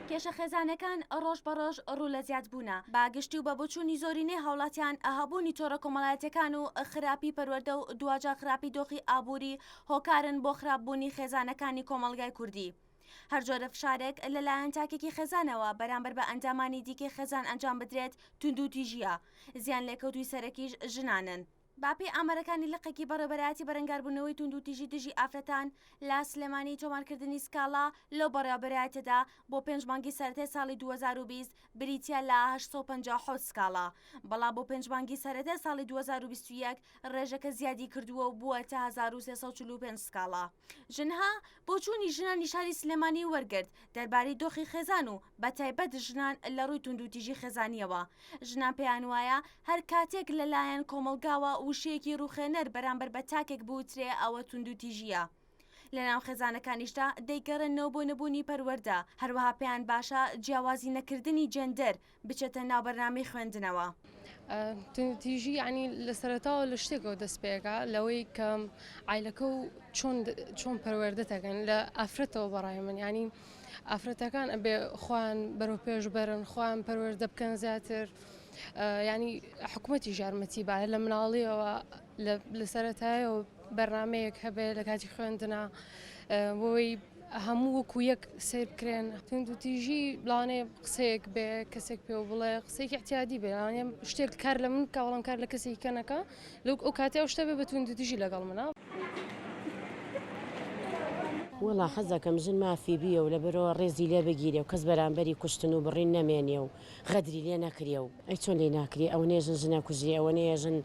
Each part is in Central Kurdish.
کێشە خێزانەکان ڕۆژ بە ڕۆژ ڕوو لە زیادبوونە، بە گشتی و بە بۆچوونی زۆرینەی هاوڵاتیان هەبوونی تۆڕە کۆمەڵایەتیەکان و خراپی پەروەردە و دواجار خراپی دۆخی ئابووری هۆکارن بۆ خراپبوونی خێزانەکانی کۆمەڵگای کوردی. هەر جۆرە فشارێک لەلایەن تاکێکی خێزانەوە بەرامبەر بە ئەندامانی دیکەی خێزان ئەنجام بدرێت توندوتیژییە، زیانلێکەوتووی سەرەکیش ژنانن. بەپێی ئامارەکانی لقێکی بەڕێوەبەرایەتی بەرەنگاربوونەوەی توندوتیژی دژی ئافرەتان لە سلێمانی تۆمارکردنی سکاڵا لەو بەڕێوەبەرایەتیەدا بۆ پێنج مانگی سەرەتای ساڵی 2020 بریتیە لە 857 سکاڵا بەڵام بۆ پێنج مانگی سەرەتای ساڵی 2021 ڕێژەکە زیادی کردووە و بووەتە 1345 سکاڵا. ژنها بۆچوونی ژنانی شاری سلێمانی وەرگرت دەربارەی دۆخی خێزان و بەتایبەت ژنان لە ڕووی توندوتیژی خێزانییەوە. ژنان پێیان وایە هەر کاتێک لەلایەن کۆمەڵگاوە وشەیەکی ڕووخێنەر بەرامبەر بە تاکێک بوترێ ئەوە توندوتیژییە. لەناو خێزانەکانیشدا دەیگەڕێننەوە بۆ نەبوونی پەروەردە، هەروەها پێیان باشە جیاوازی نەکردنی جێندەر بچێتە ناو بەرنامەی خوێندنەوە. توندوتیژی یانی لە سەرەتاوە لە شتێکەوە دەست پێکا لەوەی کە عایلەکە و چۆن چۆن پەروەردە دەکەن لە ئافرەتەوە بەڕای من یانی ئافرەتەکان ئەبێ خۆیان بەرەو پێش بەرن خۆیان پەروەردە بکەن زیاتر ینی حکوومەتی یارمەتی باە لە مناڵیەوە لە سەرەتایەوە بەرنمەیەک هەبێ لە کاتی خوێندنا بۆی هەموو وەکو یەک سەیر بکرێن. توندوتیژی لەوانەیە قسەیەک بێ کەسێک پێوە بڵێ قسەیەکی اعتیادی بێ لەوانەیە شتێک کار لە من بکا بەڵام کار لە کەسێکی کە نەکا لەو ئەو کاتەی ئەو شتە بێ بە توندوتیژی لەگەڵ منا. وەڵا حەزەکەم ژن مافی بیە و لەبەرئەوە ڕێزی لێ بگیرێ و کەس بەرامبەری کوشتن و بڕین نەمێنێ و غەدری لێ نەکرێ و ئەی چۆن لێی ناکرێ ئەوەنەیە ژن ژن ئەکوژرێ ئەوەنەیە ژن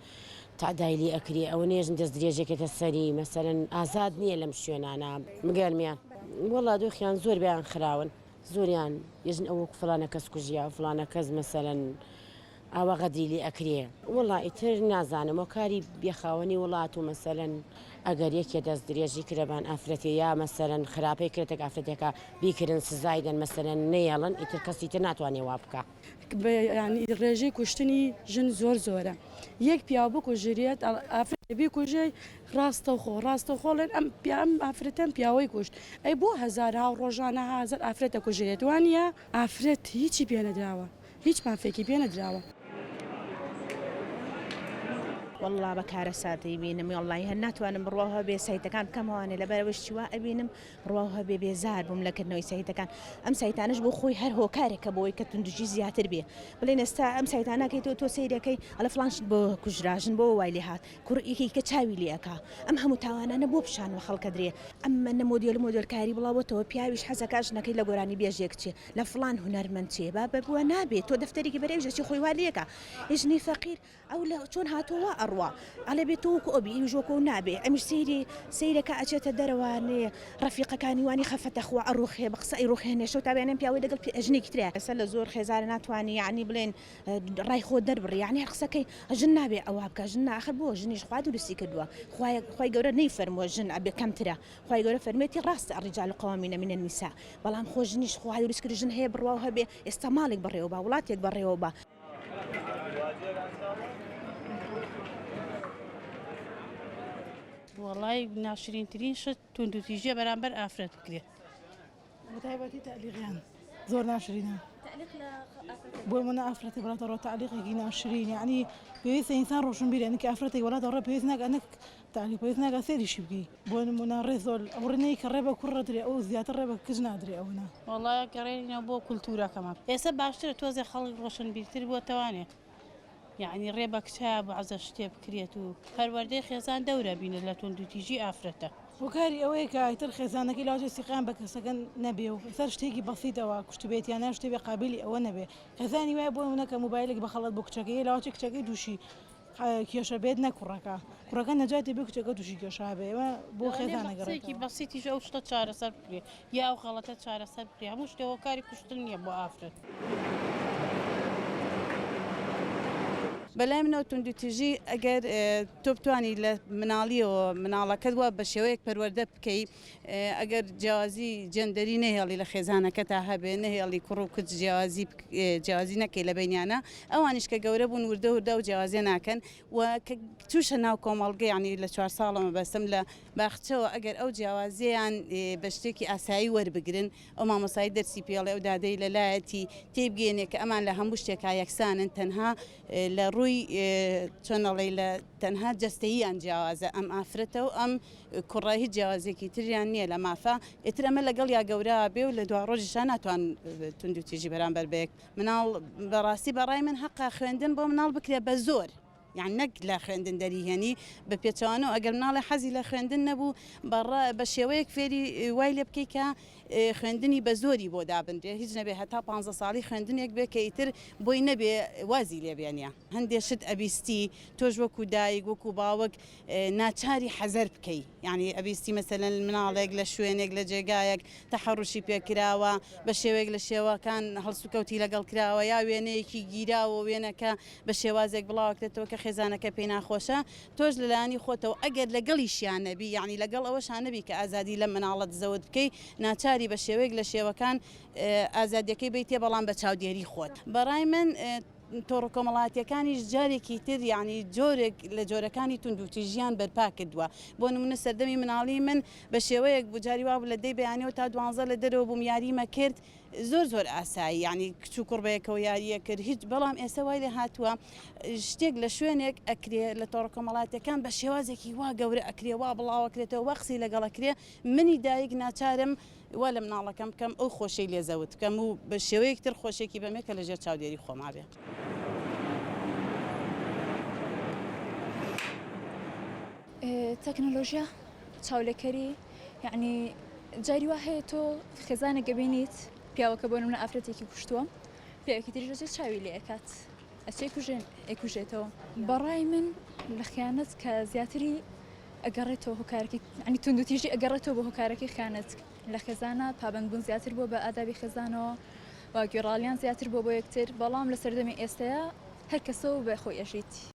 تەعدای لێ ئەکرێ ئەوەنەیە ژن دەست درێژەکێتە سەری مەسەلەن ئازاد نییە لەم شوێنانە گەرمیان وەڵا دۆخیان زۆر بیان خراون زۆریان یەژن ئەوە فلانە کەس کوژیا فلانە کەس مەسەلەن ئاوا غەدری لێ ئەکرێ وەڵا ئیتر نازانم هۆکاری بێخاوەنی وڵات و مەسەلەن ئەگەر یەکێ دەست درێژی کرە بان ئافرەتێ یا مەسەلەن خراپەی کرێتەک ئافرەتێکە بیکرن سزای دەن مەسەلەن نەیەڵن ئیتر کەسی تر ناتوانێ وا بکا. یانی ڕێژەی کوشتنی ژن زۆر زۆرە یەک پیاو بکوژریێت ئافرەت بیکوژێ ڕاستەوخۆ ڕاستەوخۆ ڵێن ئەم ئەم ئافرەتەم پیاوەی کوشت ئەی بۆ هەزارها و ڕۆژانە هەزار ئافرەت دەکوژرێت وانە ئافرەت هیچی پێ نەدراوە هیچ مافێکی پێ نەدراوە. وەڵا بە کارەسات ئەیبینم وەڵی هەر ناتوانم بڕواو هەبێ سایتەکان بکەمەوانێ لەبەرئەوەی شتی وا ئەبینم ڕواو هەبێ بێزار بووم لە کردنەوەی سایتەکان ئەم سایتانەش بۆ خۆی هەر هۆکارێکە بۆی کە توندوتیژی زیاتر بێ بڵێن ئێستا ئەم سایتانەکەی تۆ تۆ سەیرەکەی ئەڵێ فڵان شت بۆ کوژرا ژن بۆ وای لێ هات کوڕ یەکێکی کە چاوی لێ ئەکا ئەم هەموو تاوانانە بۆ پیشان بە خەڵکە درێ ئەمە نە مۆدێل مۆدێلکاری بڵاوەتەوە پیاویش حەزەکا ژنەکەی لە گۆرانی بێژێک چێ لە فڵان هونەرمەند چێ بابە بووە نابێ تۆ دەفتەرێکی بەرێ ئەویش ئەچێ خۆی وا لێکا ژنی فەقیر ئەو لە چۆن هاتووە وا ئەڕوا ئەڵێ بێ تۆ وەکو ئەو بی ئەویش وەکو ئەو نابێ ئەمیش سەیری سەیرەکە ئەچێتە دەرەوانێ ڕەفیقەکانی وانی خەفەتە خوا ئەڕوخێ بە قسە ئەیڕوخێنێ شەو تا بەیانیان پیاوەی لەگەڵ ژنێکی ترە ئێستا لە زۆر خێزانە ناتوانی یەعنی بڵێن ڕای خۆت دەربڕی یەعنی هەر قسەکەی ژن نابێ ئەوە بکا ژن نا ئاخر بۆ ژنیش خوا دروستی کردووە خوای خوای گەورە نەیفەرمووە ژن ئەبێ کەمترە خوای گەورە فەرموویەتی ڕاستە الرجال قوامین من النساء بەڵام خۆ ژنیش خوا دروست کرد ژن هەیە بڕواو هەبێ ئێستا ماڵێک بەڕێوە با وڵاتێک بەڕێوە با. وەڵای ناشرینترین شت توندوتیژیە بەرامبەر ئافرەت بکرێت. بەتایبەتی تەعلیقیان زۆر ناشرینە بۆ منە ئافرەتی بڵاتە ڕۆ تەعلیقێکی ناشرین یعنی پێویستە ئینسان ڕۆشنبیرە یعنی کە ئافرەتێک وڵاتە ڕۆ پێویست ناکە نەک تەعلیق پێویست ناکە سەیریشی بکەی بۆ نمونە ڕێ زۆر ئەو ڕێنەی کە ڕێ بە کوڕ دەدرێ ئەو زیاتر ڕێ بە کچ نادرێ ئەوەنە. وەڵا گەڕێنەوە بۆ کولتوورەکەمان ئێستا باشترە تۆزێ خەڵک ڕۆشنبیرتر بۆتەوانێ یەعنی ڕێ بە کچە بەعزە شتێ بکرێت و پەروەردەی خێزان دەورە بینێت لە توندوتیژی ئافرەتە. هۆکاری ئەوەیە کە ئیتر خێزانەکەی لاوازی سیقەیان بە کەسەکە نەبێ و لەسەر شتێکی بەسیتەوە کوشتبێتیان یان شتێ بێ قابیلی ئەوە نەبێ خێزانی وایە بۆ نمونە کە مۆبایلێک بە خەڵەت بۆ کچەکەی لاوازی کچەکەی تووشی کێشە بێت نەک کوڕەکە کوڕەکە نەجاتی بێ کچەکە تووشی کێشە بێ ئێمە بۆ خێزان لەوانەیە بە قسەیەکی ئەگەڕێتەوە. بەسیتیش ئەو شتە چارەسەر بکرێ یا ئەو غەڵەتە چارەسەر بکرێ هەموو شتێ هۆکاری کوشتن نییە بۆ ئافرەت. بەلای منەوە توندوتیژی ئەگەر تۆ بتانی لە مناڵیەوە مناڵەکەت وا بە شێوەیەک پەروەردە بکەی ئەگەر جیاوازی جێندەری نەهێڵی لە خێزانەکەتا هەبێ نەهێڵی کوڕ و کچ جیاوازی جیاوازی نەکەی لە بەینیانە ئەوانیش کە گەورە بوون وردە وردە ئەو جیاوازیە ناکەن و کە تووشە ناو کۆمەڵگە یانی لە چوار ساڵە مەبەستم لە باخچەوە ئەگەر ئەو جیاوازیەیان بە شتێکی ئاسایی وەربگرن ئەو مامۆستای دەرسی پێڵێ ئەو دادەی لە لایەتی تێیبگەیەنێ کە ئەمان لە هەموو شتێکا یەکسانن تەنها لە ڕووی چۆن ئەڵێی لە تەنها جەستەییان جیاوازە ئەم ئافرەتە و ئەم کوڕە هیچ جیاوازیەکی تریان نییە لە مافا ئیتر ئەمە لەگەڵیا گەورە بێ و لە دواڕۆژیشا ناتوان توندوتیژی بەرامبەر بە یەک مناڵ بەڕاستی بەڕای من هەقە خوێندن بۆ مناڵ بکرێ بە زۆر یان نەک لە خوێندن دەریهێنی بە پێچەوانەوە ئەگەر مناڵێ حەزی لە خوێندن نەبوو بەڕە بە شێوەیەک فێری وای لێ بکەی کە خوێندنی بە زۆری بۆ دابنرێ هیچ نەبێ هەتا پانزە ساڵی خوێندنێک بێ کە ئیتر بۆی نەبێ وازی لێ بێنە هەندێ شت ئەبیستی تۆش وەکو دایک وەکو باوک ناچاری حەزەر بکەی یانی ئەبیستی مەسەلەن مناڵێک لە شوێنێک لە جێگایەک تەحەڕوشی پێ کراوە بە شێوەیەک لە شێوەکان هەڵسوکەوتی لەگەڵ کراوە یا وێنەیەکی گیراوە وێنەکە بە شێوازێک بڵاوەکرێتەوە کە خێزانەکە پێی ناخۆشە تۆش لەلایەنی خۆتەوە ئەگەر لەگەڵیشیان نەبی یانی لەگەڵ ئەوەشا نەبی کە ئازادی لەم مناڵەت زەوت بکەی ناچاری بە شێوەیەک لە شێوەکان ئازادیەکەی بەیتێ بەڵام بە چاودێری خۆت بەڕای من تۆڕە کۆمەڵایەتیەکانیش جارێکی تر یانی جۆرێک لە جۆرەکانی توندوتیژیان بەرپا کردووە بۆ نمونە سەردەمی مناڵی من بە شێوەیەک بوو جاری وابوو لە دەی بەیانەوە تا دوانزە لە دەرەوە بووم یاریمە کرد زۆر زۆر ئاسایی یانی کچ و کوڕ بەیەکەوە یاریە کرد هیچ بەڵام ئێستا وای لێ هاتووە شتێک لە شوێنێک ئەکرێ لە تۆڕە کۆمەڵاتیەکان بە شێوازێکی وا گەورە ئەکرێ وا بڵاوەکرێتەوە وا قسەی لەگەڵ ئەکرێ منی دایک ناچارم وا لە مناڵەکەم بکەم ئەو خۆشەی لێ زەوت بکەم و بە شێوەیەکی تر خۆشێکی بەمێ کە لە ژێر چاودێری خۆما بێ. تەکنەلۆژیا چاولێکەری یەعنی جاری وا هەیە تۆ خێزانێک ئەبینیت پیاوەکە بۆ نمونە ئافرەتێکی کوشتووە پیاوێکی تریش ئەچێت چاوی لێ ئەکات ئەچێ کوژێن ئەیکوژێتەوە بەڕای من لە خیانەت کە زیاتری ئەگەڕێتەوە هۆکارەکەی یعنی توندوتیژی ئەگەڕێتەوە بۆ هۆکارەکەی خیانەت لە خێزانە پابەندبوون زیاتر بووە بە ئادابی خێزانەوە و گوێڕاڵیان زیاتر بووە بۆ یەکتر بەڵام لە سەردەمی ئێستەیە هەر کەسە و بە خۆی ئەژیت.